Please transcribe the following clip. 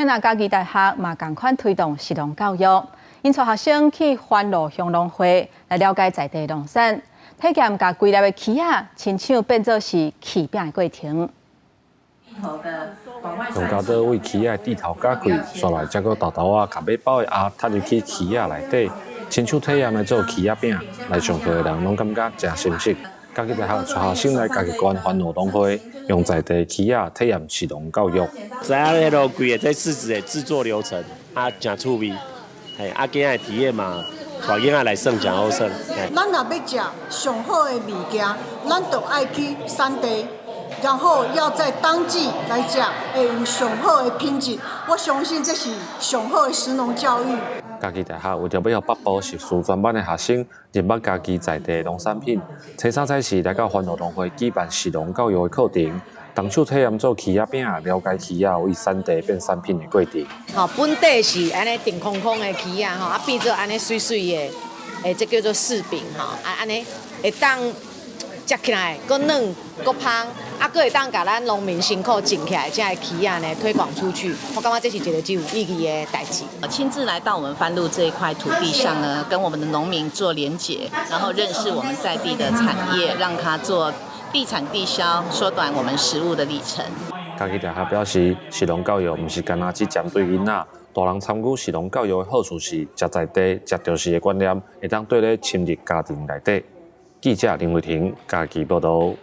那嘉義大學嘛仝款推動食農教育，𪜶帶學生去番路鄉農會來了解在地農產，體驗共規粒的起仔親手變做是起餅的過程。用鉸刀為起仔的蒂頭鉸開，紲來才閣沓沓仔共欲包的餡插入去起仔內底，親手體驗來做起仔餅，來上課的人攏感覺誠心適。嘉義大學帶學生來嘉義縣番路農會，用在地起仔體驗食農教育。知影彼囉規个這柿子的製作流程，啊，誠趣味，嘿，啊，囝仔體驗嘛，帶囡仔來耍誠好耍。咱若欲食上好的物件，咱就愛去產地，然後要在當季來食，會有上好的品質。我相信這是上好的食農教育。嘉義大學為著欲予北部碩士專班的學生認捌家己在地農產品，初三早時來到番路農會舉辦食農教育的課程，動手體驗做起仔餅，了解起仔為產地變產品的過程。吼，本底是按呢定空空的起仔吼，啊變做按呢媠媠的，欸，這叫做柿餅吼，啊按呢會當食起來閣軟閣芳，啊閣會當共咱農民辛苦種起來這个起仔呢推廣出去，我感覺這是一个真有意義的代誌。親自來到我們番路這一塊土地上呢，跟我們的農民做連結，然後認識我們在地的產業，讓他做地產地銷，縮短我們食物的里程。嘉義大學表示，食農教育毋是干焦只針對囡仔，大人參與食農教育的好處是，食在地、食著時的觀念，會當綴咧深入家庭內底。記者林慧婷嘉義報導。